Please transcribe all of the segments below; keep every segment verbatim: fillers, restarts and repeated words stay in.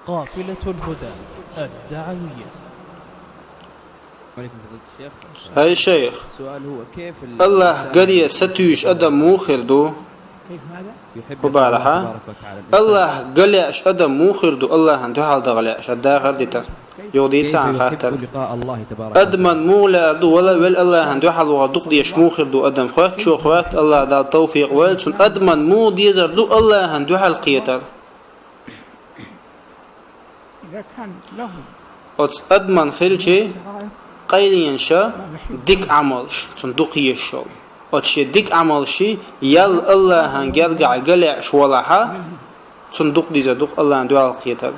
قافلة الهدى الدعوية. عليكم فضيلة الشيخ. ХӀай шайх, السؤال هو كيف ال- Аллахӏ гаре сатуьйсуш адам муха хир ду? يحب ХӀубарахьа. الله تبارك وتعالى الإنسان. Аллахӏ галаьаш адам муха хир ду, Аллахӏана дуьхьал даха лаьаш, ад дахар дитар. Юха дийца كيف يحب хаттар. لقاء الله تبارك وتعالى؟ Адаман муха лаьар ду, вала вел Аллахӏана дуьхьал вахар дукха дезаш муха хир ду адам, хоьттачо хоьтту, Аллахӏ Дала тавфикъ лойла цунна, адаман муха дезар ду Аллахӏана дуьхьал кхетар. إذا كان له Оцу адаман хилчи, السرائر къайленаша, дика Ӏамалш, цунна дукха езаш йолу. Оцу шен дика Ӏамалши, ял Аллахӏан гергахь галаьаш валахьа, цунна дукха дезар ду Аллахӏана дуьхьал кхетар.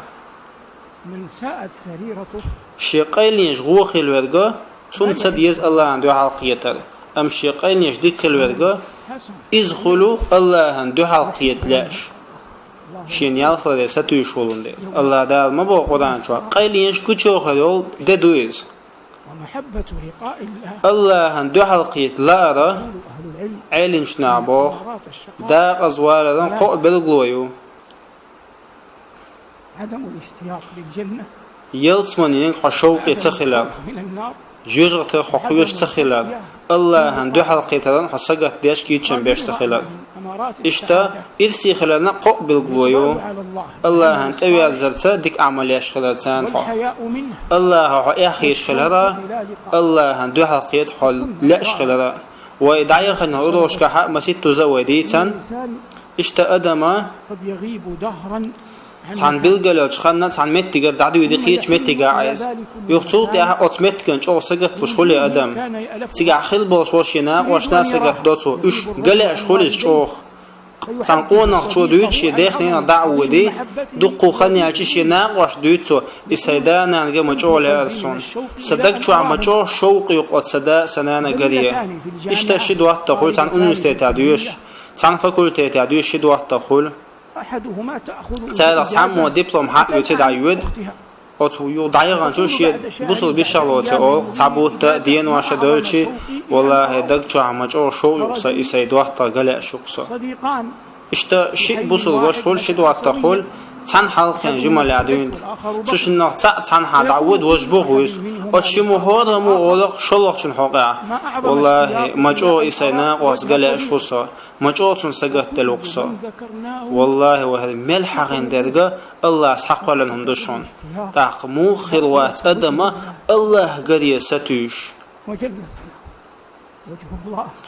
من ساءت سريرته Шен къайленаш гӀо хилла верг, цунна ца деза Аллахӏана дуьхьал кхетар. Амма шен къайленаш дика хилла верг, حسن иза хуьлу Аллахӏана дуьхьал кхета лаьаш. Шена ялх ларе сатуьйсуш волун дела. Аллахӏ Дала ма боху Къуръан чохь, къайленаш гучохь йолу де ду иза. ومحبة لقاء الله Аллахӏана дуьхьал кхета лаара, يقول أهل العلم Ӏелимчу наха боху, ثمرات الشقاء декъаза валаран кхоъ билгало ю. عدم الاشتياق للجنة Ялсаманин хьо шовкъе ца хилар, من النار жоьжахатех хьо кхоьруш ца хилар, Аллахӏана дуьхьал кхетаран хьо сагатдеш кийчам беш ца хилар. Иштта ирсе хиларна кхоъ билгало ю. Аллахӏана тӀеверзарца дика Ӏамал еш хилар царна хьо. Аллахӏа хьо эхь езаш хилара, Аллахӏана дуьхьал кхета хьо лаьаш хилара. Вай дӀаяханчу урокашкахь маситтаза вай дийцан, иштта адама цхьана билгал йолчу ханна цхьана меттигара дӀадуьйди кхечу меттига Ӏайса. Юха цул тӀаьхьа оцу меттиган чӀогӀа сагатдеш хуьлу адам. Цигахь хила болуш волу шен накъошна а сагатдо цо. Уьш галаьаш хуьлу иза чӀогӀа. Цхьана къонахчо дуьйцу шен дех-ненах дӀа а воьдий, дуккха хан яьлча шен накъошна дуьйцу цо, и сайн да-нанага ма чӀогӀа лаьара суна. Сан даг чохь ма чӀогӀа шовкъ ю оцу сан да, сан нана гаре. Иштта ши доттагӀа хуьлу цхьана университетехь доьшуш, цхьана факультетехь доьшуш ши доттагӀа хуьлу. Царах цхьаммо диплом хьаъ оьций дӀайоьду. Оцу юха дӀаяханчо шен бусалба йиша лоцу олу, цхьа бутт а, денош а доьлчи, валлахӀи, даг чохь ма чӀогӀа шовкъ ю-кх сан, и сайн доттагӀа галаьаш ю-кх сан. Иштта шиъ бусалба ваша хуьлу, ши доттагӀа хуьлу, цхьана хьалххе жималлехь дуьйна. Цу шиннах цхьаъ цхьанхьа дӀавоьду, важа бу-кх иза. Оцу шимма хӀораммо олу-кх шолгӀачун хьокъехь: валлахӀи, ма чӀогӀа и сайн накъост галаьаш ву со. Ма чӀогӀа цунна сагатделла ву-кх со. ВаллахӀи, вай хӀара мел хьахийна дерг а АллахӀа схьакхоьллина хӀума ду шуна. ТӀаккха муха хир вац адама АллахӀ гаре сатуьйсуш?